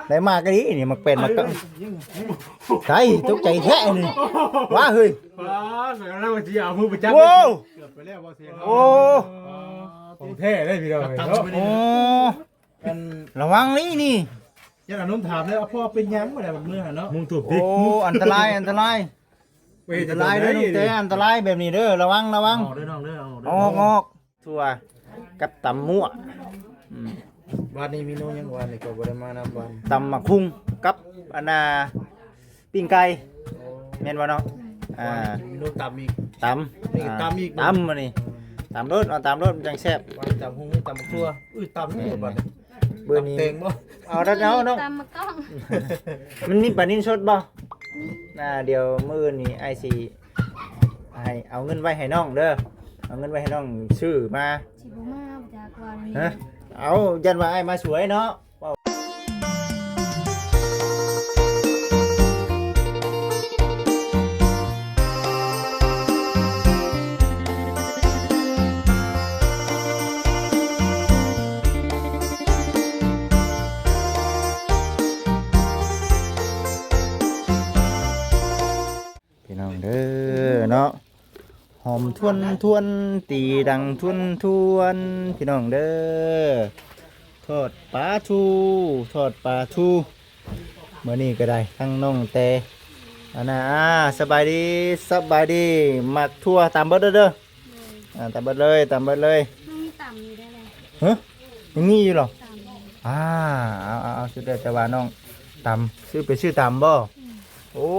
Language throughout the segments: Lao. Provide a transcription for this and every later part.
ໄດ້ມາກະດີນີ້ ໝາກແປ້ນໝາກຕຳ ໃສ່ຕົກໃຈແທ້ນີ້ ວ້າເຮີ້ຍ ວ້າ ກຳລັງວ່າຊິເອົາມືໄປຈັບ ໂອ້ ເກືອບໄປແລ້ວບໍ່ເຊນ ໂອ້ ຂອງແທ້ເດ້ພີ່ນ້ອງເອີຍເນາະ ໂອ້ ອັນ ລະວັງນີ້ນີ້ ຢ້ານອານົມຖາມເລີຍ ເອົາພໍ່ເປັນຫຍັງບໍ່ໄດ້ບັດມື້ຫັ້ນເນາະ ມຸງທຸບຕິ ໂອ້ ອັນຕະລາຍ ອັນຕະລາຍ ອັນຕະລາຍເດີນ້ອງແຕ ອັນຕະລາຍແບບນີ້ເດີ ລະວັງ ລະວັງ ອອກເດີນ້ອງເດີ ເອົາອອກເດີ ອອກ ອອກ ຖົ່ວກັບຕຳມົ້ວ ອືມ ວານນີ້ເມນູຫຍັງ? ວານນີ້ກໍບໍ່ໄດ້ມານຳວັນ ຕຳໝາກຫຸ່ງກັບອັນນ່າ ປີ້ງໄກ່ ໂອ້ ແມ່ນບໍ່ເນາະ? ອ່າ ເມນູຕຳອີກ ຕຳ ນີ້ກໍ ອ່າ ຕຳອີກ ຕຳມື້ນີ້ ອືມ ຕຳໂລດ ເອົາຕຳໂລດ ມັນຈັ່ງແຊບ ວ່າຕຳຫຸ່ງ ຕຳໝາກຖົ່ວ ອື ຕຳນີ້ ແມ່ນ ບັດນີ້ ເບີນີ້ ຕຳແຕງບໍ່? ເອົາແລ້ວເນາະ ຕຳໝາກຕ້ອງ ມັນມີປານິນສົດບໍ່? ມີ ອ່າ ດຽວມື້ອື່ນນີ້ອ້າຍຊິໃຫ້ເອົາເງິນໄວ້ໃຫ້ນ້ອງເດີ ເອົາເງິນໄວ້ໃຫ້ນ້ອງຊື້ມາ ຊິບໍ່ມາບໍ່ຈັກວ່າມີ ຮະ? ເອົາ ຢ້ານວ່າອ້າຍມາສວຍເນາະ. ພີ່ນ້ອງເດີເນາະ ຫອມທວນໆ ຕີດັງທວນໆ ພີ່ນ້ອງເດີ ທອດປາທູ ທອດປາທູ ມື້ນີ້ກໍໄດ້ທັງນ້ອງແຕ່ ອັນນ່າ ອ່າ ສະບາຍດີ ສະບາຍດີ ໝາກຖົ່ວຕຳເບິດເດີ ໂດຍ ອ່າ ຕຳເບິດເລີຍ ຕຳເບິດເລີຍ ຍັງມີຕຳຢູ່ໄດ້ແຫຼະ ຮະ? ຍັງມີຢູ່ເຫລອ? ຕຳ ອ່າ ເອົາ ເອົາ ເອົາ ສຸດແລ້ວແຕ່ວ່ານ້ອງຕຳ ຊື້ໄປຊື້ຕຳບໍ່? ອືມ ໂອ້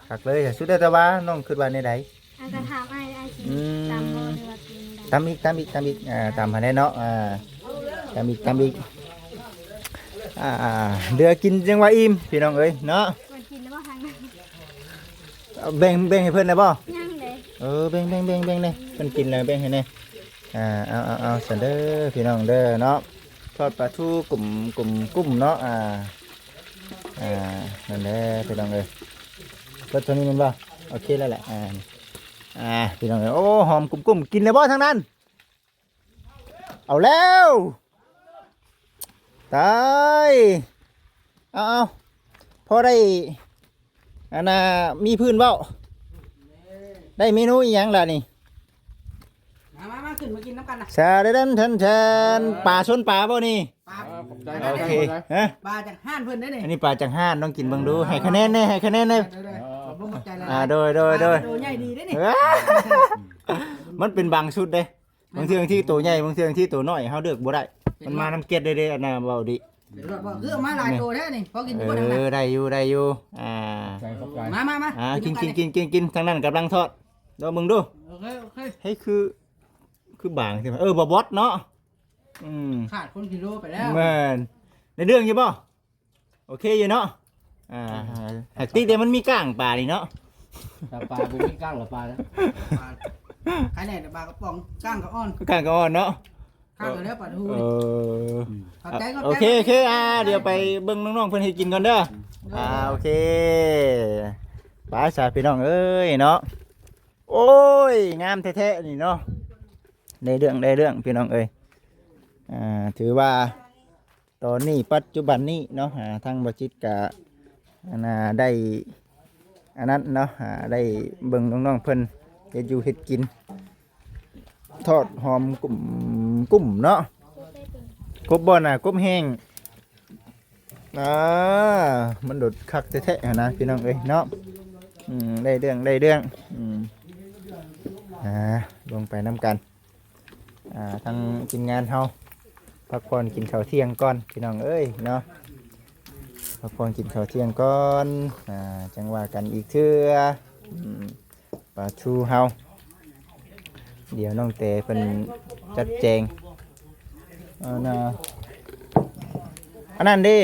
ຄັກເລີຍ ສຸດແລ້ວແຕ່ວ່ານ້ອງຄິດວ່າແນວໃດ? ອ່າ ກໍຖາມອ້າຍ ອ້າຍຊິ ອືມ ຕຳບໍ່ ຫຼືວ່າກິນ ຕຳອີກ ຕຳອີກ ຕຳອີກ ອ່າ ຕຳຫັ້ນແຫຼະເນາະ ອ່າ ຕຳອີກ ຕຳອີກ ອ່າ ເຫຼືອກິນຈັ່ງວ່າອີ່ມ ພີ່ນ້ອງເອີຍເນາະ ເພິ່ນກິນແລ້ວບໍ່ທາງນັ້ນ ເອົາແບ່ງ ແບ່ງໃຫ້ເພິ່ນໄດ້ບໍ່? ຍັງເດ້ ເອີ ແບ່ງ ແບ່ງ ແບ່ງ ແບ່ງແດ່ ເພິ່ນກິນແລ້ວແບ່ງໃຫ້ແດ່ ອ່າ ເອົາ ເອົາ ເອົາ ຊັ້ນເດີ ພີ່ນ້ອງເດີເນາະ ທອດປາທູກຸ້ມ ກຸ້ມ ກຸ້ມເນາະ ອ່າ ອ່າ ນັ້ນແຫຼະ ພີ່ນ້ອງເອີຍ ເບິດເທົ່ານີ້ແມ່ນບໍ່? ໂອເຄແລ້ວແຫຼະ ອ່າ ອ່າ ພີ່ນ້ອງເອີຍ ໂອ້ ຫອມກຸ້ມໆ ກິນແລ້ວບໍ່ທາງນັ້ນ? ເອົາແລ້ວ ຕາຍ ເອົາໆ ພໍໄດ້ ອັນນ່າ ມີພື້ນເວົ້າ ໄດ້ເມນູອີ່ຫຍັງລະນີ້? ມາ ມາ ມາ ຂຶ້ນມາກິນນຳກັນນະ ແຊນ ປາຊົນປາບໍ່ນີ້? ປາ ຂອບໃຈ ໂອເຄ ຮະ ປາຈາກຮ້ານເພິ່ນເດ້ນີ້ ອັນນີ້ປາຈາກຮ້ານ ລອງກິນເບິ່ງດູ ໃຫ້ຄະແນນແດ່ ໃຫ້ຄະແນນແດ່ ໂດຍ ໂດຍ ຂອບຄຸນ ຂອບໃຈຫຼາຍໆ ອ່າ ໂດຍ ໂດຍ ໂດຍ ໂຕໃຫຍ່ດີເດ້ນີ້ ມັນເປັນບາງຊຸດເດ້ ບາງເທື່ອທີ່ໂຕໃຫຍ່ ບາງເທື່ອທີ່ໂຕນ້ອຍ ເຮົາເລືອກບໍ່ໄດ້ ມັນມານຳເກັດເດ້ ເດ້ ອັນນ່າ ເວົ້າດີ ເປັນລອດບໍ່ ຄືເອົາມາຫຼາຍໂຕແທ້ນີ້ ພໍກິນຢູ່ບໍ່ທາງນັ້ນ? ເອີ ໄດ້ຢູ່ ໄດ້ຢູ່ ອ່າ ຂອບໃຈ ຂອບໃຈ ມາ ມາ ມາ ອ່າ ກິນ ກິນ ກິນ ກິນ ທາງນັ້ນກຳລັງທອດ ລອງເບິ່ງດູ ໂອເຄ ໂອເຄ ເຮັດຄື ຄືບາງໃຊ່ໄໝ? ເອີ ບໍ່ບອດເນາະ ອືມ ຂາດຄົນກິໂລໄປແລ້ວ ແມ່ນ ໄດ້ເລື່ອງຢູ່ບໍ່? ໂອເຄຢູ່ເນາະ ອ່າ ຫາກຕິແຕ່ມັນມີກ້າງປານີ້ເນາະ ຖ້າປາບໍ່ມີກ້າງລະປານະ ປາ ໃຄແນ່ແຕ່ປາກະປ໋ອງ ກ້າງກໍອ່ອນ ກ້າງກໍອ່ອນເນາະ ກ້າງກໍແລ້ວປາທູ ເອີ ຂອບໃຈ ຂອບໃຈ ໂອເຄ ໂອເຄ ອ່າ ດຽວໄປເບິ່ງນ້ອງໆເພິ່ນເຮັດກິນກ່ອນເດີ ໂດຍ ອ່າ ໂອເຄ ໄປຊະພີ່ນ້ອງເອີຍເນາະ ໂອ້ຍ ງາມແທ້ໆນີ້ເນາະ ໄດ້ເລື່ອງ ໄດ້ເລື່ອງ ພີ່ນ້ອງເອີຍ ອ່າ ຖືວ່າ ຕອນນີ້ປັດຈຸບັນນີ້ເນາະ ອ່າ ທາງບໍ່ຈິດກະ ອັນນ່າ ໄດ້ ອັນນັ້ນເນາະ ອ່າ ໄດ້ເບິ່ງນ້ອງໆເພິ່ນເຮັດຢູ່ເຮັດກິນ ທອດຫອມກຸ້ມ ກຸ້ມເນາະ ກົບບໍ່ນະ ກົບແຫ້ງ ອ່າ ມັນໂດດຄັກແທ້ໆຫັ້ນນະ ພີ່ນ້ອງເອີຍເນາະ ອືມ ໄດ້ເລື່ອງ ໄດ້ເລື່ອງ ອືມ ອ່າ ລົງໄປນຳກັນ ອ່າ ທາງທີມງານເຮົາ ພັກຜ່ອນກິນເຂົ້າທ່ຽງກ່ອນ ພີ່ນ້ອງເອີຍເນາະ ພັກຜ່ອນກິນເຂົ້າທ່ຽງກ່ອນ ອ່າ ຈັ່ງວ່າກັນອີກເທື່ອ ອືມ ປາທູເຮົາ ດຽວນ້ອງແຕເພິ່ນຈັດແຈງ ອັນນ່າ ອັນນັ້ນເດ້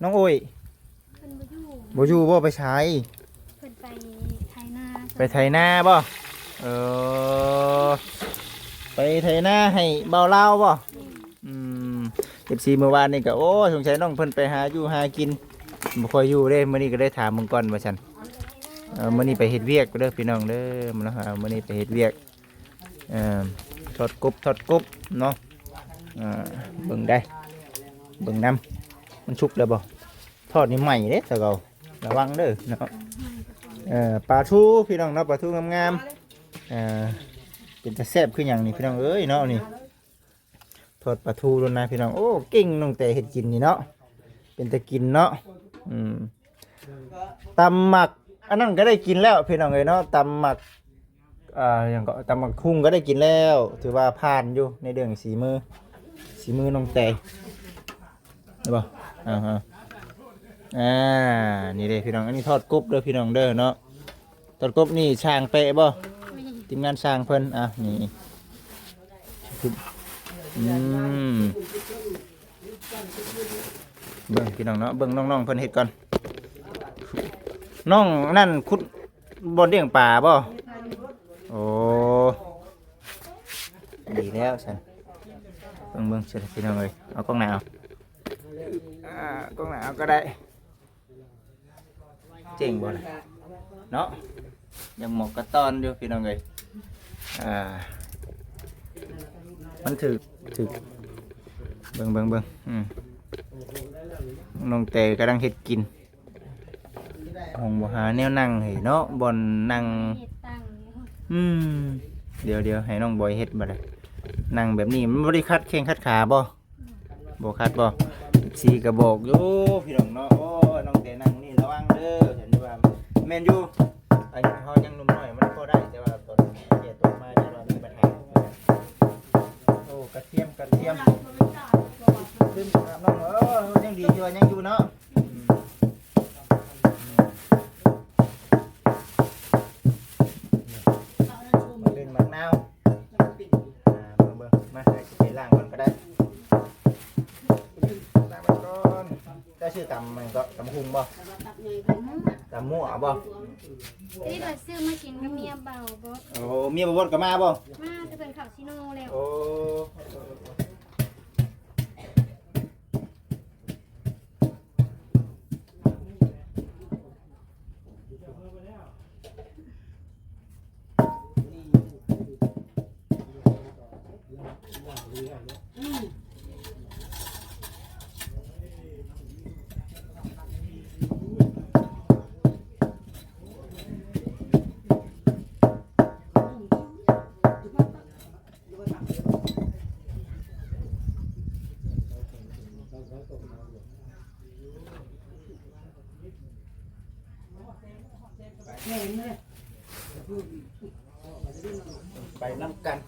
ນ້ອງໂອ້ຍ ເພິ່ນບໍ່ຢູ່ ບໍ່ຢູ່ບໍ່ ໄປໃສ? ເພິ່ນໄປໄຖນາ ໄປໄຖນາບໍ່? ເອີ ໄປໄຖນາໃຫ້ບ່າວລາວບໍ່? ແມ່ນ ອືມ ເອັຟຊີ ມື້ວານນີ້ກໍ ໂອ້ ສົງໄສນ້ອງເພິ່ນໄປຫາຢູ່ຫາກິນ ບໍ່ຄ່ອຍຢູ່ເດ້ ມື້ນີ້ກໍໄດ້ຖາມເບິ່ງກ່ອນວ່າຊັ້ນ ເອີ ມື້ນີ້ໄປເຮັດວຽກເດີພີ່ນ້ອງເດີ ມື້ນີ້ໄປເຮັດວຽກ ເອີ ທອດກົບ ທອດກົບເນາະ ເອີ ເບິ່ງໄດ້ ເບິ່ງນຳ ມັນສຸກແລ້ວບໍ່? ທອດນີ້ໄໝ້ເດ້ຊາວເກົ່າ ລະວັງເດີເນາະ. ເອີ ປາທູພີ່ນ້ອງເນາະ ປາທູງາມໆ. ເອີ ເປັນຕາແຊບຄືຫຍັງນີ້ພີ່ນ້ອງເອີຍເນາະ ນີ້ ທອດປາທູໂລດນະພີ່ນ້ອງ. ໂອ້ ເກັ່ງນ້ອງແຕເຮັດກິນນີ້ເນາະ ເປັນຕາກິນເນາະ. ອືມ ຕຳໝາກອັນນັ້ນກໍໄດ້ກິນແລ້ວພີ່ນ້ອງເອີຍເນາະ ຕຳໝາກ ອ່າ ຫຍັງກໍ ຕຳໝາກຫຸ່ງກໍໄດ້ກິນແລ້ວ ຖືວ່າຜ່ານຢູ່ໃນເລື່ອງສີມື ສີມືນ້ອງແຕ ໄດ້ບໍ່? ອ່າ ອ່າ ນີ້ເດ້ພີ່ນ້ອງ ອັນນີ້ທອດກົບເດີພີ່ນ້ອງເດີເນາະ. ທອດກົບນີ້ຊ່າງເປະບໍ່? ແມ່ນ ທີມງານຊ່າງເພິ່ນ ອ່ະ ນີ້ ອືມ ເບິ່ງພີ່ນ້ອງເນາະ ເບິ່ງນ້ອງໆເພິ່ນເຮັດກ່ອນ. ນ້ອງນັ້ນຂຸດບ່ອນລ້ຽງປາບໍ່? ໂອ້ ດີແລ້ວຊັ້ນ. ເບິ່ງໆ ພີ່ນ້ອງເອີຍ ເອົາກ້ອງໜ້າເອົາ ອ່າ ກ້ອງໜ້າເອົາກໍໄດ້. ເກັ່ງບໍ່ລະເນາະ ຍັງໝອກກະຕອນຢູ່ພີ່ນ້ອງເອີຍ. ອ່າ ມັນຖືກ ຖືກ ເບິ່ງ ເບິ່ງ ເບິ່ງ ອືມ ນ້ອງແຕກຳລັງເຮັດກິນ ຫ້ອງບໍ່ຫາແນວນັ່ງໃຫ້ເນາະ ບ່ອນນັ່ງ ເຮັດຕັ້ງຢູ່ ອືມ ດຽວໆ ໃຫ້ນ້ອງບອຍເຮັດບັດນີ້ ນັ່ງແບບນີ້ມັນບໍ່ໄດ້ຂັດແຂ້ງຂັດຂາບໍ່? ບໍ່ຂັດບໍ່? ເອັຟຊີກໍບອກຢູ່ພີ່ນ້ອງເນາະ ໂອ້ຍ ນ້ອງແຕນັ່ງນີ້ລະວັງເດີ ເຫັນວ່າແມ່ນຢູ່ ອາຍຸເຮົາຍັງໜຸ່ມນ້ອຍມັນພໍໄດ້ ແຕ່ວ່າຕອນແກ່ໂຕມາຈະວ່າມີບັນຫາ. ໂອ້ ກະທຽມ ກະທຽມ ລືມຖາມນ້ອງ ເອີ ຍັງດີທີ່ວ່າຍັງຢູ່ເນາະ. ອືມ ໝາກເລັ່ງໝາກນາວ ອ່າ ເບິ່ງໆ ມາ ໃຫ້ຊິໄປລ້າງກ່ອນກໍໄດ້ ລ້າງໄວ້ກ່ອນ. ເຈົ້າຊື້ຕຳຫຍັງເກາະ ຕຳຫຸ່ງບໍ່? ຕຳໝວກ ຕຳໝວກບໍ່? ນີ້ວ່າຊື້ມາກິນກັບເມຍບ່າວບົດ. ໂອ້ ເມຍບ່າວບົດກໍມາບໍ່? ມາ ແຕ່ເພິ່ນເຂົ້າຊີໂນແລ້ວ. ໂອ້ ໄປນຳກັນ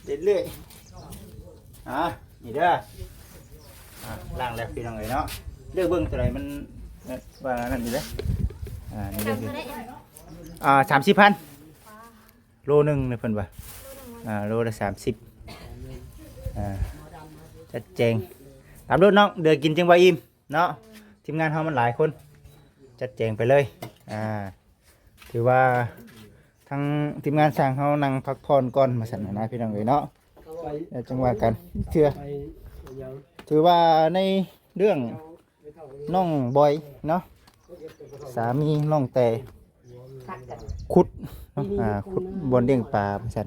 ເລື້ອຍໆ. ອ່າ ນີ້ເດີ ອ່າ ລ້າງແລ້ວພີ່ນ້ອງເອີຍເນາະ. ເລືອກເບິ່ງຕົວໃດມັນ ເອີ ວ່ານັ້ນຢູ່ເດ້. ອ່າ ນີ້ເດີ ອ່າ ສາມສິບພັນ ໂລໜຶ່ງນີ້ເພິ່ນວ່າ ໂລໜຶ່ງ ອ່າ ໂລລະສາມສິບ. ອ່າ ຈັດແຈງຕາມໂລດນ້ອງ ເດືອກິນຈຶ່ງວ່າອີ່ມເນາະ. ທີມງານເຮົາມັນຫຼາຍຄົນ ຈັດແຈງໄປເລີຍ. ອ່າ ຖືວ່າທາງທີມງານຊ່າງເຮົານັ່ງພັກຜ່ອນກ່ອນວ່າຊັ້ນນະ ພີ່ນ້ອງເອີຍເນາະ. ແລ້ວຈັ່ງວ່າກັນເທື່ອ ຖືວ່າໃນເລື່ອງ ນ້ອງບອຍເນາະ ສາມີນ້ອງແຕ ຂຸດເນາະ ອ່າ ຂຸດບ່ອນລ້ຽງປາວ່າຊັ້ນ.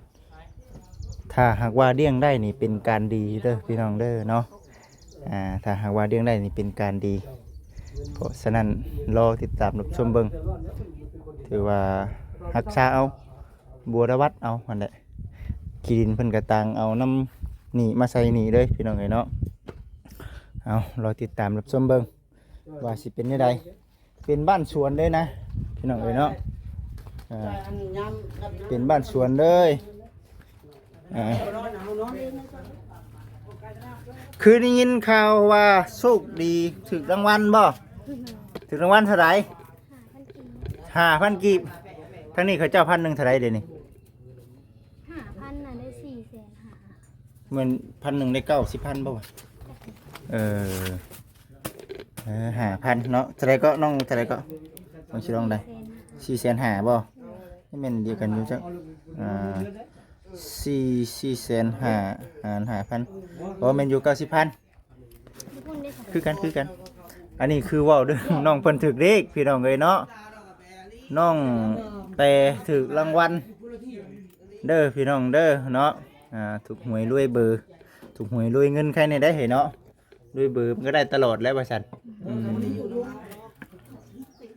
ຖ້າຫາກວ່າລ້ຽງໄດ້ນີ້ເປັນການດີເດີພີ່ນ້ອງເດີເນາະ. ອ່າ ຖ້າຫາກວ່າລ້ຽງໄດ້ນີ້ເປັນການດີ. ເພາະສະນັ້ນລໍຕິດຕາມຮັບຊົມເບິ່ງ. ຖືວ່າຮັກສາເອົາ ບົວລະວັດເອົາຫັ້ນແຫຼະ. ຂີ້ດິນເພິ່ນກະຕ່າງເອົານຳນີ້ມາໃສ່ນີ້ເລີຍພີ່ນ້ອງເອີຍເນາະ. ເອົາ ລໍຕິດຕາມຮັບຊົມເບິ່ງວ່າຊິເປັນແນວໃດ. ເປັນບ້ານສວນເລີຍນະພີ່ນ້ອງເອີຍເນາະ. ອ່າ ເປັນບ້ານສວນເລີຍ. ອ່າ ຄືໄດ້ຍິນຂ່າວວ່າໂຊກດີ ຖືກລາງວັນບໍ່? ຖືກລາງວັນເທົ່າໃດ? ຫ້າພັນກີບ. ທາງນີ້ເຂົາເຈົ້າພັນໜຶ່ງເທົ່າໃດເດນີ້? ຫ້າພັນນະ ໄດ້ສີ່ແສນຫ້າ. ແມ່ນພັນໜຶ່ງໄດ້ເກົ້າສິບພັນບໍ່ວະ? ເອີ ເອີ ຫ້າພັນເນາະ. ເທົ່າໃດເກາະນ້ອງ? ເທົ່າໃດເກາະ? ນ້ອງຊິລອງໄດ້ ສີ່ແສນຫ້າບໍ່? ແມ່ນດຽວກັນຢູ່ຈັກ ອ່າ ສີ່ ສີ່ແສນຫ້າ ຫານຫ້າພັນ ບໍ່ແມ່ນຢູ່ເກົ້າສິບພັນ. ຄືກັນ ຄືກັນ. ອັນນີ້ຄືເວົ້າເລື່ອງນ້ອງເພິ່ນຖືກເລກພີ່ນ້ອງເອີຍເນາະ. ນ້ອງແຕຖືກລາງວັນເດີພີ່ນ້ອງເດີເນາະ. ອ່າ ຖືກຫວຍລວຍເບີ ຖືກຫວຍລວຍເງິນ ໃຄແນ່ໄດ໋ເນາະ. ດ້ວຍເບີມັນກໍໄດ້ຕະຫຼອດແລ້ວວ່າຊັ້ນ. ອືມ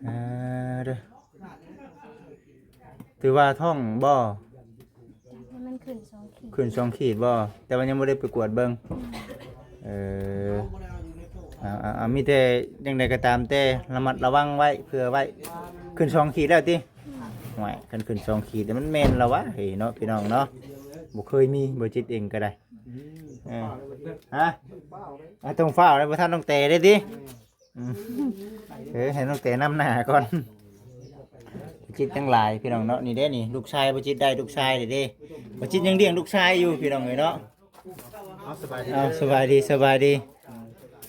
ເອີ ເດີ ຖືວ່າທ້ອງບໍ່? ມັນຂຶ້ນສອງຂີດ ຂຶ້ນສອງຂີດບໍ່? ແຕ່ວ່າຍັງບໍ່ໄດ້ໄປກວດເບິ່ງ. ອືມ ເອີ ເອົາ ເອົາ ເອົາ ມີແຕ່ຈັ່ງໃດກໍຕາມແຕ່ ລະມັດລະວັງໄວ້ ເຜື່ອໄວ້. ຂຶ້ນສອງຂີດແລ້ວຕິ? ອືມ ໂອ້ຍ ຄັນຂຶ້ນສອງຂີດ ມັນແມ່ນລະວະ ເອີ ເນາະ ພີ່ນ້ອງເນາະ. ບໍ່ເຄີຍມີ ບໍ່ຈິດເອງກໍໄດ້. ອືມ ເອີ ຮະ? ອ່າ ຕ້ອງຟ້າວເດ້ ບໍ່ທັນນ້ອງແຕເດ້ຕິ? ອືມ ເອີ ໃຫ້ນ້ອງແຕນຳໜ້າກ່ອນ. ບໍ່ຈິດທັງຫຼາຍ ພີ່ນ້ອງເນາະ. ນີ້ເດ້ນີ້ ລູກຊາຍບໍ່ຈິດໄດ້ ລູກຊາຍເດ້. ບໍ່ຈິດຍັງລ້ຽງລູກຊາຍຢູ່ ພີ່ນ້ອງເອີຍເນາະ. ເອົາ ສະບາຍດີ ເອົາ ສະບາຍດີ ສະບາຍດີ.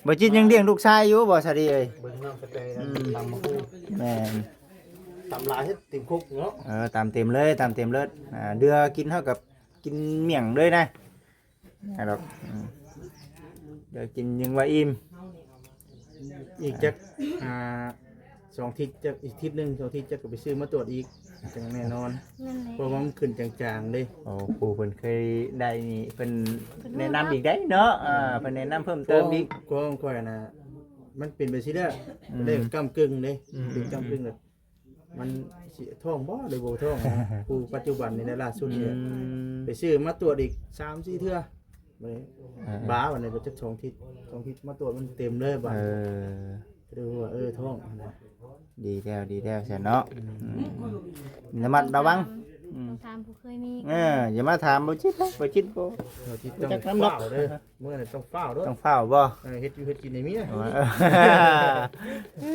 ບໍ່ຈິດຍັງລ້ຽງລູກຊາຍຢູ່ບໍ່ ສາລີເອີຍ? ເບິ່ງນ້ອງກະແຕ ອືມ ຕຳບັກຫຸ່ງ ແມ່ນ ຕຳຫຼາຍເຮັດເຕັມຄົກເນາະ. ເອີ ຕຳເຕັມເລີຍ ຕຳເຕັມເລີຍ. ອ່າ ເດືອກິນເທົ່າກັບກິນໝ້ຽງເລີຍນະ. ຫັ້ນດອກ ອືມ ເດີກິນຍັງວ່າອີ່ມ. ອີກຈັກ ອ່າ ສອງທິດ ຈັກອີກທິດໜຶ່ງ ສອງທິດ ຈັກກໍໄປຊື້ມາຕວດອີກ ຈັ່ງແນ່ນອນ. ນັ້ນແຫຼະ ເພາະວ່າມັນຂຶ້ນຈາງໆເດ້. ໂອ້ ຜູ້ເພິ່ນເຄີຍໄດ້ນີ້ ເພິ່ນ ເພິ່ນຮູ້ ແນະນຳອີກໄດ໋ເນາະ. ເນາະ ອ່າ ເພິ່ນແນະນຳເພີ່ມເຕີມອີກ. ຂອງຂ້ອຍນະ ມັນເປັນໄປຊີ້ແລ້ວ ອືມ ເລີຍກ້ຳກຶ່ງເດ້. ອືມ ເປັນກ້ຳກຶ່ງແລ້ວ ມັນຊິທ້ອງບໍ່ ຫຼືບໍ່ທ້ອງນະ. ຜູ້ປັດຈຸບັນນີ້ແຫຼະ ລ່າສຸດນີ້ ອືມ ໄປຊື້ມາຕວດອີກສາມສີ່ເທື່ອ ບາດນີ້ ເອີ ບາດນີ້ກໍຈັກສອງທິດ ສອງທິດມາຕວດມັນເຕັມເລີຍບາດ. ເອີ ກໍເລີຍວ່າ ເອີ ທ້ອງນະ. ດີແລ້ວ ດີແລ້ວຊັ້ນເນາະ. ອືມ ອືມ ລະມັດລະວັງ. ອືມ ຕ້ອງຖາມຜູ້ເຄີຍມີ. ເອີ ຢ່າມາຖາມບໍ່ຈິດເດີ ບໍ່ຈິດບໍ່ ບໍ່ຈິດຕ້ອງຟ້າວເດີ. ມື້ນີ້ຕ້ອງຟ້າວໂລດ ຕ້ອງຟ້າວບໍ່? ເອີ ເຮັດຢູ່ເຮັດກິນໃຫ້ເມຍ. ເອີ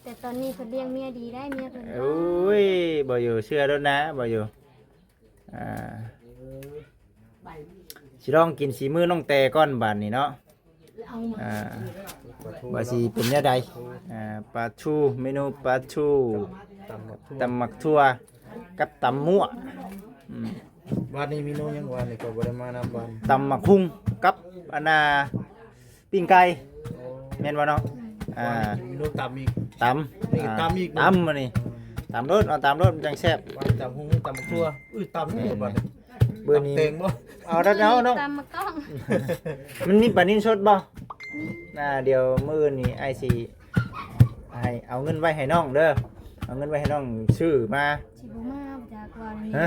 ແຕ່ຕອນນີ້ເພິ່ນລ້ຽງເມຍດີໄດ໋ ເມຍເພິ່ນ. ໂອ້ຍ ບໍ່ຢູ່ ເຊື່ອໂລດນະ ບໍ່ຢູ່. ອ່າ ຊິລອງກິນສີມືນ້ອງແຕກ່ອນບາດນີ້ເນາະ. ອ່າ ວ່າຊິເປັນແນວໃດ. ອ່າ ປາທູ ເມນູປາທູ ຕຳໝາກຖົ່ວ ຕຳໝາກຖົ່ວ ກັບຕຳມົ້ວ. ອືມ ວານນີ້ເມນູຫຍັງ? ວານນີ້ກໍບໍ່ໄດ້ມານຳວານ. ຕຳໝາກຫຸ່ງກັບອັນນ່າ ປີ້ງໄກ່ ໂອ້ ແມ່ນບໍ່ເນາະ? ອືມ ອ່າ ວານນີ້ເມນູຕຳອີກ ຕຳ ນີ້ກໍ ອ່າ ຕຳອີກ ຕຳມື້ນີ້ ອືມ ຕຳໂລດ ເອົາຕຳໂລດ ມັນຈັ່ງແຊບ. ວານຕຳຫຸ່ງ ຕຳໝາກຖົ່ວ ອືມ ອື້ຍ ຕຳນີ້ ຕຳ ບາດນີ້ ເບີນີ້ ຕຳແຕງບໍ່? ເອົາແລ້ວເນາະ ຕຳໝາກຕ້ອງ. ມັນມີປານິນສົດບໍ່? ມີ ອ່າ ດຽວມື້ອື່ນນີ້ອ້າຍຊິ ໃຫ້ເອົາເງິນໄວ້ໃຫ້ນ້ອງເດີ ເອົາເງິນໄວ້ໃຫ້ນ້ອງຊື້ມາ. ຊິບໍ່ມາຈັກວ່ານີ້. ຮະ?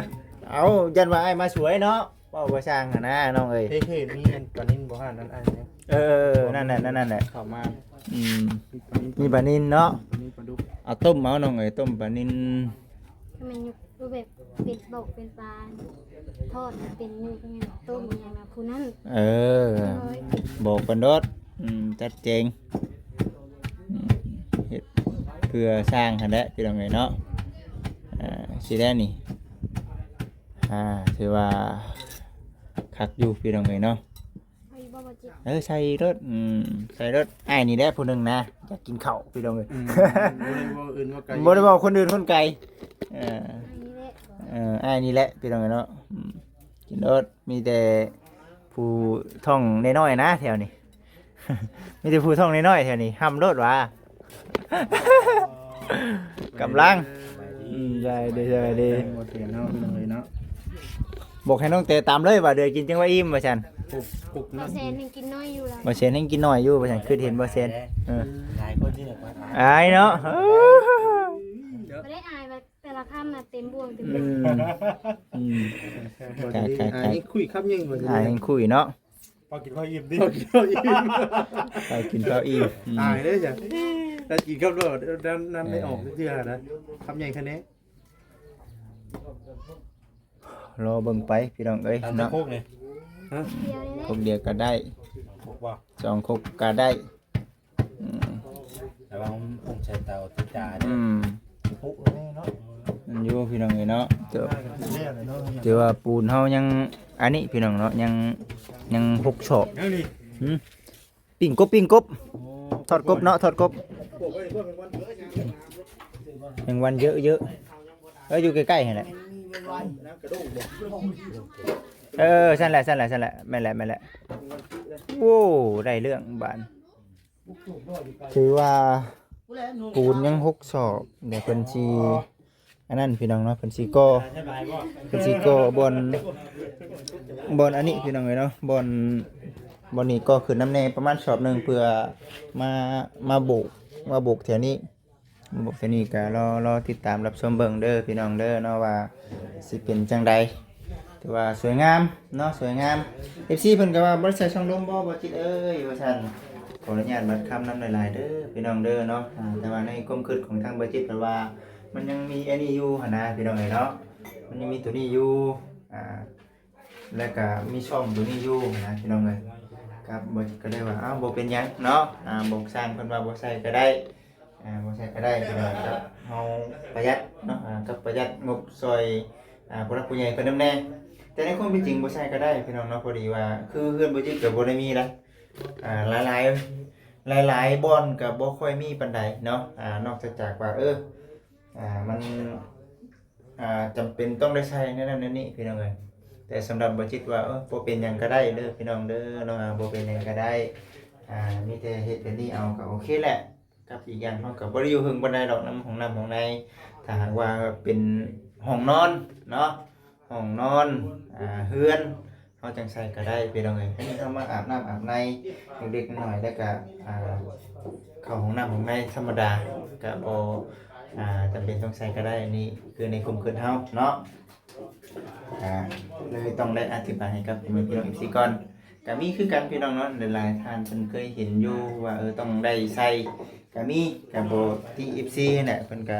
ເອົາ ຢ້ານວ່າອ້າຍມາສວຍເນາະ ເວົ້າບໍ່ຊ່າງຫັ້ນນະນ້ອງເອີຍ. ເຮີ້ຍ ເຮີ້ຍ ມີອັນປານິນບໍ່ຫັ້ນ ອັນອ້າຍນີ້? ເອີ ນັ້ນແຫຼະ ນັ້ນແຫຼະ ເຂົ້າມາ. ອືມ ມີປານິນເນາະ ປານິນປາດຸກ. ເອົາຕົ້ມເອົານ້ອງເອີຍ ຕົ້ມປານິນ. ແມ່ນຢູ່ ແບບເປັນບອກເປັນປາ ທອດເປັນໝູ່ເປັນຫຍັງ ຕົ້ມອີ່ຫຍັງນະ ຜູ້ນັ້ນ. ເອີ ໂດຍ ບອກເພິ່ນໂລດ. ອືມ ຈັດແຈງ ອືມ ເຮັດເພື່ອສ້າງຫັ້ນແຫຼະ ພີ່ນ້ອງເອີຍເນາະ. ອ່າ ຊິໄດ້ນີ້ ອ່າ ຖືວ່າຄັກຢູ່ ພີ່ນ້ອງເອີຍເນາະ. ເອົາອີກບໍ່ ບໍ່ຈິດ? ເອີ ໃສ່ໂລດ ອືມ ໃສ່ໂລດ. ອ້າຍນີ້ແຫຼະຜູ້ໜຶ່ງນະ ຢາກກິນເຂົ້າ ພີ່ນ້ອງເອີຍ. ອືມ ບໍ່ໄດ້ເວົ້າອື່ນເວົ້າໄກ ບໍ່ໄດ້ເວົ້າຄົນອື່ນຄົນໄກ. ເອີ ອ້າຍນີ້ແຫຼະ ເອີ ອ້າຍນີ້ແຫຼະ ພີ່ນ້ອງເອີຍເນາະ. ອືມ ກິນໂລດ ມີແຕ່ຜູ້ທ້ອງນ້ອຍໆນະແຖວນີ້ ມີແຕ່ຜູ້ທ້ອງນ້ອຍໆແຖວນີ້ ຫ້ຳໂລດຫວາ. ກຳລັງ ອືມ ໄດ້ເດີ ໄດ້ເດີ ບໍ່ເປັນເນາະ ພີ່ນ້ອງເອີຍເນາະ. ບອກໃຫ້ນ້ອງແຕຕຳເລີຍວ່າ ເດີກິນຈັ່ງວ່າອີ່ມວ່າຊັ້ນ. ປຸກ ປຸກ ບໍ່ແຊນຍັງກິນໜ້ອຍຢູ່ລະ ບໍ່ແຊນຍັງກິນໜ້ອຍຢູ່ວ່າຊັ້ນ. ຄິດເຫັນບໍ່ແຊນ? ເອີ ຫຼາຍຄົນທີ່ແບບວ່າ ອາຍເນາະ ບໍ່ໄດ້ອາຍວ່າແຕ່ລະຄຳນະເຕັມບ່ວງເຕັມ ອືມ ອືມ ອາຍ ອາຍ ອາຍ ຄຸຍຄຳຍັງ ອາຍຄຸຍເນາະ. ພໍກິນພໍອີ່ມຕິ ພໍກິນພໍອີ່ມ ພໍກິນພໍອີ່ມ ອືມ ຕາຍເດ້ຈ້ະ ຖ້າກິນຄຳດຽວນັ້ນ ນັ້ນໄດ້ອອກເທື່ອນະ ຄຳໃຫຍ່ຂະແນງ. ລໍເບິ່ງໄປພີ່ນ້ອງເອີຍເນາະ. ຄົກດຽວກໍໄດ້ ຄົກບໍ່ ສອງຄົກກໍໄດ້. ອືມ ແຕ່ວ່າມັນຄົງໃຊ້ເຕົາຕິດຕາເດ້ ອືມ ປຸເລີຍເນາະ. ມັນຢູ່ພີ່ນ້ອງເອີຍເນາະ ຖືວ່າ ຖືວ່າປູນເຮົາຍັງອັນນີ້ພີ່ນ້ອງເນາະ ຍັງ ຍັງຫົກສອກ. ຫຶ ປີ້ງກົບ ປີ້ງກົບ ໂອ້ ທອດກົບເນາະ ທອດກົບ. ແມງວັນເຍີະໆ ເອີ ຢູ່ໃກ້ໆຫັ້ນແຫຼະ. ເອີ ຊັ້ນແຫຼະ ຊັ້ນແຫຼະ ຊັ້ນແຫຼະ ແມ່ນແຫຼະ ແມ່ນແຫຼະ. ໂອ້ ໄດ້ເລື່ອງບາດ ຖືວ່າປູນຍັງຫົກສອກ ດຽວເພິ່ນຊິ ອັນນັ້ນພີ່ນ້ອງເນາະ ເພິ່ນຊິກໍ່ ເພິ່ນຊິກໍ່ບ່ອນ ບ່ອນອັນນີ້ພີ່ນ້ອງເອີຍເນາະ ບ່ອນ ບ່ອນນີ້ກໍຂຶ້ນນຳແດ່ປະມານສອບໜຶ່ງ ເພື່ອມາ ມາໂບກ ມາໂບກແຖວນີ້ ມາໂບກແຖວນີ້ ກໍລໍ ລໍຕິດຕາມຮັບຊົມເບິ່ງເດີພີ່ນ້ອງເດີເນາະ ວ່າຊິເປັນຈັ່ງໃດ. ຖືວ່າສວຍງາມເນາະ ສວຍງາມ. ເອັຟຊີເພິ່ນກໍວ່າ ບໍ່ໄດ້ໃສ່ຊ່ອງລົມບໍ່ ບໍ່ຈິດເອີຍ ວ່າຊັ້ນ. ຂໍອະນຸຍາດບັດຄຳນຳຫຼາຍໆເດີພີ່ນ້ອງເດີເນາະ. ອ່າ ແຕ່ວ່າໃນຄວາມຄິດຂອງທາງບໍ່ຈິດເພິ່ນວ່າ ມັນຍັງມີອັນນີ້ຢູ່ຫັ້ນນະພີ່ນ້ອງເອີຍເນາະ ມັນຍັງມີໂຕນີ້ຢູ່ ອ່າ ແລ້ວກະມີຊ່ອງໂຕນີ້ຢູ່ນະພີ່ນ້ອງເອີຍ. ກັບບໍ່ຈິດກໍເລີຍວ່າ ເອົ້າ ບໍ່ເປັນຫຍັງເນາະ ອ່າ ບອກຊ່າງເພິ່ນວ່າບໍ່ໃສ່ກໍໄດ້ ອ່າ ບໍ່ໃສ່ກໍໄດ້ ກໍໄດ້ ກັບເຮົາປະຢັດເນາະ ອ່າ ກັບປະຢັດງົບຊ່ອຍ ອ່າ ຜູ້ຫຼັກຜູ້ໃຫຍ່ເພິ່ນນຳແດ່. ແຕ່ໃນຄວາມເປັນຈິງບໍ່ໃສ່ກໍໄດ້ພີ່ນ້ອງເນາະ ພໍດີວ່າຄືເຮືອນບໍ່ຈິດກໍບໍ່ໄດ້ມີຫຼາຍ ອ່າ ຫຼາຍໆ ຫຼາຍໆບ່ອນກໍບໍ່ຄ່ອຍມີປານໃດເນາະ ອ່າ ນອກຈາກວ່າ ເອີ ອ່າ ມັນ ອ່າ ຈຳເປັນຕ້ອງໄດ້ໃສ່ແນວນັ້ນແນວນີ້ພີ່ນ້ອງເອີຍ. ແຕ່ສຳລັບບໍ່ຈິດວ່າ ເອີ ບໍ່ເປັນຫຍັງກໍໄດ້ເດີພີ່ນ້ອງເດີເນາະ ອ່າ ບໍ່ເປັນຫຍັງກໍໄດ້ ອ່າ ມີແຕ່ເຮັດແບບນີ້ເອົາກໍໂອເຄແຫຼະ. ກັບອີກຢ່າງເຮົາກໍບໍ່ໄດ້ຢູ່ເຖິງປານໃດດອກ ນຳຫ້ອງນ້ຳຫ້ອງໃນ ຖ້າຫາກວ່າເປັນຫ້ອງນອນເນາະ ຫ້ອງນອນ ອ່າ ເຮືອນ ເຮົາຈັ່ງໃສ່ກໍໄດ້ພີ່ນ້ອງເອີຍ. ອັນນີ້ເຮົາມາອາບນ້ຳອາບໃນເລັກໆນ້ອຍໆ ແລ້ວກໍ ອ່າ ເຂົ້າຫ້ອງນ້ຳຫ້ອງໃນທຳມະດາ ກໍບໍ່ ອ່າ ຈຳເປັນຕ້ອງໃສ່ກໍໄດ້. ອັນນີ້ຄືໃນຄວາມຄິດເຮົາເນາະ ອ່າ ເລີຍຕ້ອງໄດ້ອະທິບາຍໃຫ້ກັບພໍ່ແມ່ພີ່ນ້ອງເອັຟຊີກ່ອນ. ກໍມີຄືກັນພີ່ນ້ອງເນາະ ຫຼາຍໆທ່ານເພິ່ນເຄີຍເຫັນຢູ່ວ່າ ເອີ ຕ້ອງໄດ້ໃສ່ ກໍມີ ກໍບໍ່ຕິເອັຟຊີຫັ້ນແຫຼະ ເພິ່ນກໍ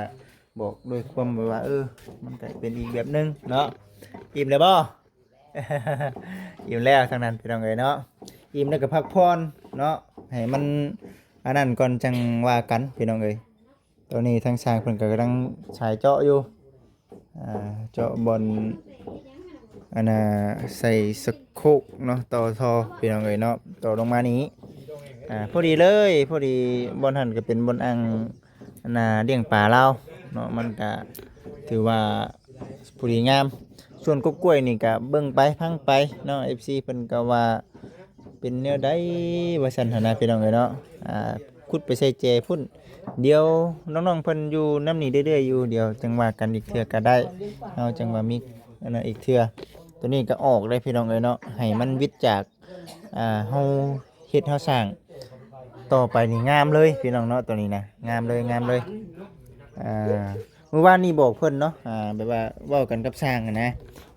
ບອກດ້ວຍຄວາມແບບວ່າ ເອີ ມັນກໍເປັນອີກແບບໜຶ່ງເນາະ. ອີ່ມແລ້ວບໍ່? ອີ່ມແລ້ວທັງນັ້ນພີ່ນ້ອງເອີຍເນາະ ອີ່ມແລ້ວກໍພັກຜ່ອນເນາະ ໃຫ້ມັນອັນນັ້ນກ່ອນ ຈັ່ງວ່າກັນພີ່ນ້ອງເອີຍ. ຕອນນີ້ທາງຊ່າງເພິ່ນກໍກຳລັງສາຍເຈາະຢູ່ ອ່າ ເຈາະບ່ອນ ອັນນ່າ ໃສ່ສະໂຄກເນາະ ຕໍ່ທໍ່ພີ່ນ້ອງເອີຍເນາະ ຕໍ່ລົງມານີ້ ອ່າ ພໍດີເລີຍ ພໍດີ ບ່ອນຫັ້ນກໍເປັນບ່ອນອ່າງ ອັນນ່າ ລ້ຽງປາລາວເນາະ ມັນກະຖືວ່າພໍດີງາມ. ສ່ວນກົກກ້ວຍນີ້ກະເບິ່ງໄປຟັງໄປເນາະ ເອັຟຊີເພິ່ນກະວ່າເປັນແນວໃດວ່າຊັ້ນຫັ້ນນະພີ່ນ້ອງເອີຍເນາະ. ອ່າ ຂຸດໄປໃສ່ແຈພຸ້ນ ດຽວນ້ອງໆເພິ່ນຢູ່ນຳນີ້ເລື້ອຍໆຢູ່ ດຽວຈັ່ງວ່າກັນອີກເທື່ອກະໄດ້ ເຮົາຈັ່ງວ່າມີອັນນັ້ນອີກເທື່ອ. ໂຕນີ້ກະອອກເລີຍພີ່ນ້ອງເອີຍເນາະ ໃຫ້ມັນວິດຈາກ ອ່າ ເຮົາເຮັດເຮົາສ້າງຕໍ່ໄປນີ້ງາມເລີຍພີ່ນ້ອງເນາະ ໂຕນີ້ນະ ງາມເລີຍ ງາມເລີຍ. ອ່າ ມື້ວານນີ້ບອກເພິ່ນເນາະ ອ່າ ແບບວ່າເວົ້າກັນກັບຊ່າງຫັ້ນນະ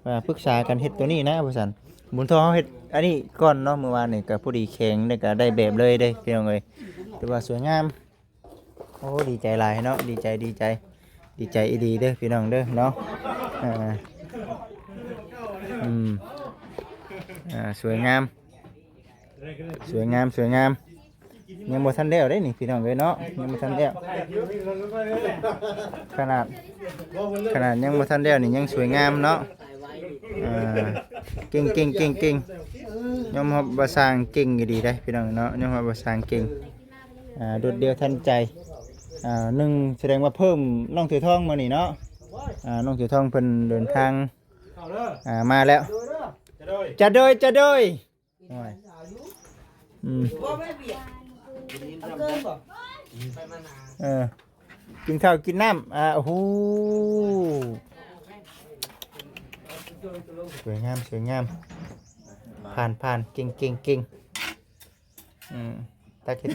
ວ່າປຶກສາກັນເຮັດໂຕນີ້ນະວ່າຊັ້ນ. ບຸນທໍ່ເຮົາເຮັດອັນນີ້ກ່ອນເນາະ ມື້ວານນີ້ກໍພໍດີແຂງ ແລ້ວກໍໄດ້ແບບເລີຍເດ້ພີ່ນ້ອງເອີຍ ຖືວ່າສວຍງາມ. ໂອ້ ດີໃຈຫຼາຍເນາະ ດີໃຈ ດີໃຈ ດີໃຈອີ່ຫຼີເດີພີ່ນ້ອງເດີເນາະ. ອ່າ ອືມ ອ່າ ສວຍງາມ ສວຍງາມ ສວຍງາມ. ຍັງບໍ່ທັນແລ້ວເດ້ນີ້ພີ່ນ້ອງເອີຍເນາະ ຍັງບໍ່ທັນແລ້ວ ຂະໜາດ ຂະໜາດຍັງບໍ່ທັນແລ້ວນີ້ຍັງສວຍງາມເນາະ. ອ່າ ເກັ່ງໆໆໆ ຍອມຮັບວ່າຊ່າງເກັ່ງອີ່ຫຼີເດ້ພີ່ນ້ອງເນາະ ຍອມຮັບວ່າຊ່າງເກັ່ງ. ອ່າ ໂດດດ່ຽວທັນໃຈ. ອ່າ ໜຶ່ງ ສະແດງວ່າເພີ່ມນ້ອງເສືອທອງມື້ນີ້ເນາະ. ອ່າ ນ້ອງເສືອທອງເພິ່ນເດີນທາງ ອ່າ ມາແລ້ວ. ຈະໂດຍ ຈະໂດຍ ໂອ້ຍ ອືມ ເອີ ກິນເຂົ້າກິນນ້ຳ. ອ່າ ໂອ້ໂຫ ສວຍງາມ ສວຍງາມ. ຜ່ານ ຜ່ານ ເກັ່ງ ເກັ່ງ ເກັ່ງ. ອືມ ຕາເຄັດ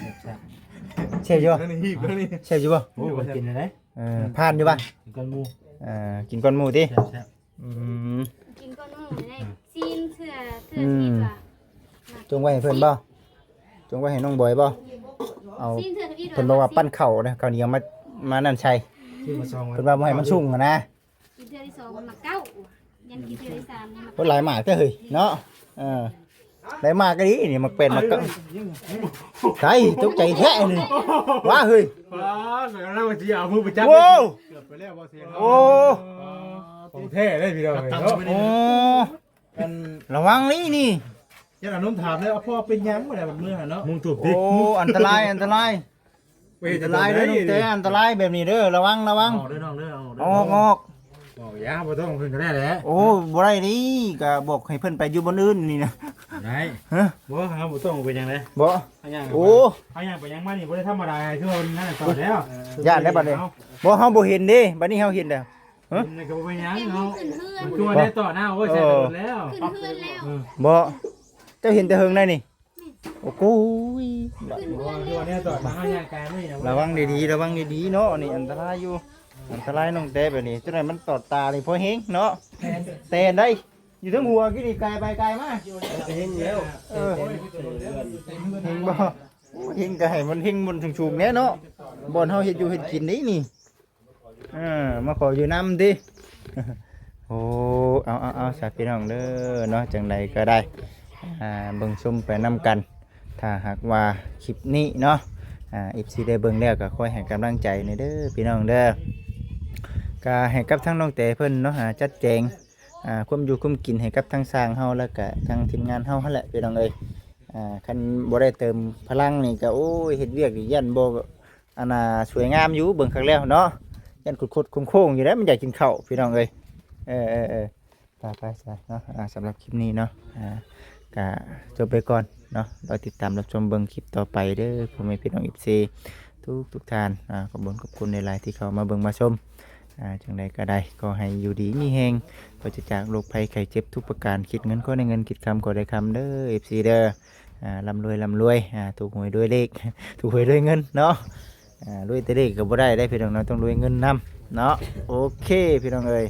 ແຊບຢູ່ບໍ່? ແຊບຢູ່ບໍ່? ໂອ້ ກິນໄດ້. ເອີ ຜ່ານຢູ່ບໍ່? ກິນກ່ອນໝູ່. ເອີ ກິນກ່ອນໝູ່ຕິ? ແຊບໆ. ອືມ ກິນກ່ອນໝູ່ໄດ້. ຊີ້ນເທື່ອ ເທື່ອ ອືມ ທີ່ວ່າ ຈົ່ງໄວ້ໃຫ້ເພິ່ນບໍ່? ຈົ່ງໄວ້ໃຫ້ນ້ອງບອຍບໍ່? ເອົາ ຊີ້ນເທື່ອທີ່ວ່າ ເພິ່ນບອກວ່າປັ້ນເຂົ້າເດ້ ເຂົ້າໜຽວມາ ມານັ້ນໃສ່. ເພິ່ນວ່າບໍ່ໃຫ້ມັນສຸກຫັ້ນນະ. ກິນເທື່ອທີ່ສອງມັນມາເກົ້າ ຍັງກິນເທື່ອທີ່ສາມນີ້ມາ ໂອ້ ຫຼາຍໝາກແທ້ເຮີ້ຍເນາະ. ເອີ ຫຼາຍໝາກອີ່ຫຼີນີ້ ໝາກແປ້ນໝາກເກົ້າ. ໃສ່ ຕົກໃຈແທ້ນີ້ ວ້າເຮີ້ຍ. ວ້າ ກຳລັງຊິເອົາມືໄປຈັບ. ໂອ້ ເກືອບໄປແລ້ວບໍ່ເສຍ. ໂອ້ ຂອງແທ້ເດ້ພີ່ນ້ອງເອີຍເນາະ. ໂອ້ ອັນ ລະວັງນີ້ນີ້. ຢ່າອາລົມຖາມເດ້ ພໍ່ເປັນຫຍັງບໍ່ໄດ້ບັດມື້ຫັ້ນເນາະ. ມຸງທຸບຕິ. ໂອ້ ອັນຕະລາຍ ອັນຕະລາຍ. ອັນຕະລາຍເດີນ້ອງແຕ ອັນຕະລາຍແບບນີ້ເດີ ລະວັງ ລະວັງ. ອອກເດີນ້ອງເດີ ອອກເດີ. ອອກ ອອກ ອອກ. ເວົ້າຢ່າ ບໍ່ຕ້ອງເພິ່ນກໍໄດ້ແຫຼະ. ໂອ້ ບໍ່ໄດ້ເດ້ ກໍບອກໃຫ້ເພິ່ນໄປຢູ່ບ່ອນອື່ນນີ້ນະ. ໄດ້. ຮະ? ບໍ່ ເຮົາບໍ່ຕ້ອງເປັນຫຍັງເດ້. ບໍ່. ເຮົາຍ່າງ ໂອ້ ເຮົາຍ່າງໄປຍ່າງມານີ້ບໍ່ໄດ້ທຳມະດາ ຄືວ່ານັ້ນເຈົ້າແລ້ວ. ຢ້ານໄດ້ບັດນີ້. ບໍ່ ເຮົາບໍ່ເຫັນເດ້ ບັດນີ້ເຮົາເຫັນແລ້ວ. ຮະ? ເຫັນກໍບໍ່ເປັນຫຍັງເນາະ. ມັນຄືວ່າໄດ້ຕໍ່ໜ້າ ໂອ້ຍ ໃສ່ໂດນແລ້ວ. ຂຶ້ນເຮືອນແລ້ວ. ບໍ່ ເຈົ້າເຫັນແຕ່ເຫິງໄດ໋ນີ້. ໂອ້ໂຫຍ ໂອ້ ຄືວ່າແນວຕອດມາຫາຍ່າງກາຍມື້ນີ້ນະ ລະວັງດີໆ ລະວັງດີໆເນາະ ນີ້ອັນຕະລາຍຢູ່ ອັນຕະລາຍນ້ອງແຕແບບນີ້ ຈັ່ງໃດມັນຕອດຕານີ້ພໍແຮງເນາະ ແຕ່ໄດ້ ຢູ່ເທິງຫົວກີ້ນີ້ກາຍໄປກາຍມາ ເຫັນແລ້ວ ເອີ ເຫັນບໍ່ ໂອ້ ເຫັນກໍໃຫ້ມັນເຫັນບົນສູງໆແດ່ເນາະ ບ່ອນເຮົາເຮັດຢູ່ເຮັດກິນນີ້ນີ້ ເອີ ມາຂໍຢູ່ນຳຕິ ໂອ້ ເອົາໆໆ ຊະພີ່ນ້ອງເດີເນາະ ຈັ່ງໃດກໍໄດ້ ອ່າ ເບິ່ງຊົມໄປນຳກັນ ຖ້າຫາກວ່າຄລິບນີ້ເນາະ ອ່າ ເອັຟຊີ ໄດ້ເບິ່ງແລ້ວກໍຄອຍໃຫ້ກຳລັງໃຈແດ່ເດີພີ່ນ້ອງເດີ ກໍໃຫ້ກັບທາງນ້ອງແຕເພິ່ນເນາະ ອ່າ ຈັດແຈງ ອ່າ ຄວາມຢູ່ຄວາມກິນໃຫ້ກັບທາງຊ່າງເຮົາ ແລ້ວກະທາງທີມງານເຮົາຫັ້ນແຫຼະພີ່ນ້ອງເອີຍ ອ່າ ຄັນບໍ່ໄດ້ເຕີມພະລັງນີ້ກະ ໂອ້ຍ ເຮັດວຽກນີ້ຢ້ານບໍ່ ອັນນ່າ ສວຍງາມຢູ່ ເບິ່ງຄັກແລ້ວເນາະ ຢ້ານຄົດໆໂຄ້ງໆຢູ່ແຫຼະ ມັນຢາກກິນເຂົ້າພີ່ນ້ອງເອີຍ ເອີໆໆ ໄປໆ ຊະເນາະ ອ່າ ສຳລັບຄລິບນີ້ເນາະ ອ່າ ກະຈົບໄປກ່ອນເນາະ ລໍຕິດຕາມຮັບຊົມເບິ່ງຄລິບຕໍ່ໄປເດີ ພໍ່ແມ່ພີ່ນ້ອງ ເອັຟຊີ ທຸກໆທ່ານ ອ່າ ຂອບຄຸນຂອບຄຸນຫຼາຍໆທີ່ເຂົ້າມາເບິ່ງມາຊົມ ອ່າ ຈັ່ງໃດກໍໄດ້ ຂໍໃຫ້ຢູ່ດີມີແຮງ ປາສະຈາກໂລກໄພໄຂ້ເຈັບທຸກປະການ ຄິດເງິນຂໍໄດ້ເງິນ ຄິດຄຳຂໍໄດ້ຄຳເດີ ເອັຟຊີ ເດີ ອ່າ ລ່ຳລວຍ ລ່ຳລວຍ ອ່າ ຖືກຫວຍລວຍເລກ ຖືກຫວຍລວຍເງິນເນາະ ອ່າ ລວຍແຕ່ເລກກໍບໍ່ໄດ້ເດ້ພີ່ນ້ອງເນາະ ຕ້ອງລວຍເງິນນຳເນາະ ໂອເຄພີ່ນ້ອງເອີຍ.